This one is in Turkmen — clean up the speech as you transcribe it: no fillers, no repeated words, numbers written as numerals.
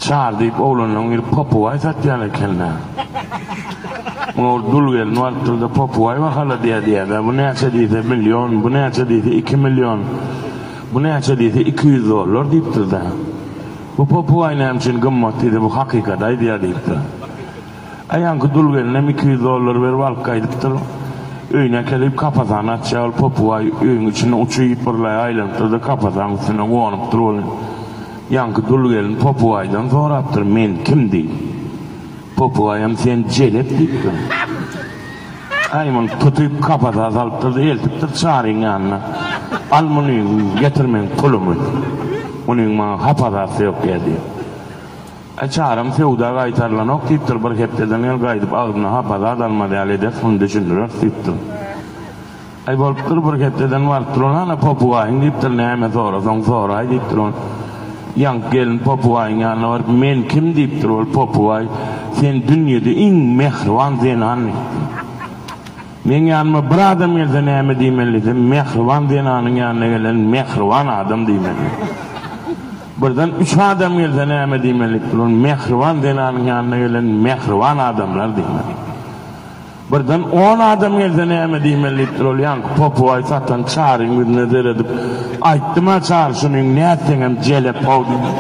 Çary diýip oglanlaryň biri popugaý satýan eken-dä. Muňa bir dul gelin barypdyr-da, popugaý bahala diýýär diýýär-dä. Bu näçe diýse million, bu näçe diýse 2 million, bu näçe diýse 200 dollar diýipdir-dä. Bu popugaý näme üçin gymmat diýse, bu hakykat aýdýar diýipdir. A ýaňky dul gelinem 200 dollar berip alyp gaýdypdyr. Öýüne äkelip kapasany açýar, ol popugaý öýüň içinde uçup birlaý aýlanypdyr-da kapasaň üstüne gonupdyr welin. Ýaňky dul gelin popugaýdan sorapdyr, Men kim diýip. Popugaýam sen jelep diýipdir. Aý muny tutup kapasa salypdyr-da eltipdir Çaryň ýanyna. Al muny, getir meň pulumy. Munyň maňa hapazasy ýok ýa diýip. Aý Çarym söwda gaýtarylanok diýipdir, bir hepdeden gel gaýdyp agzyna hapa zat almaz ýaly ederis muny düşündireris diýipdir. Aý bolupdyr bir hepdeden barypdyr ol hana popugaýyň diýipdir näme sorasaň soraý diýipdir ol. Ýaňky gelin popugaýyň ýanyna baryp men kim diýipdir ol popugaý sen dünýede iň mähriban zenan diýipdir. Meň ýanyma bir adam gelse näme diýmeli diýsem mähriban zenanyň ýanyna gelen mähriban adam diýmeli. Birden üç adam gelse näme diýmeli diýipdir ol mähriban zenanyň ýanyna gelen mähriban adamlar diýmeli. Birden on adam gelse näme diýmeli diýipdir ol ýaňky popugaý satan Çaryň ýüzüne seredip, Aýtdym-a Çary şunyň nätseňem jelep-ow diýip.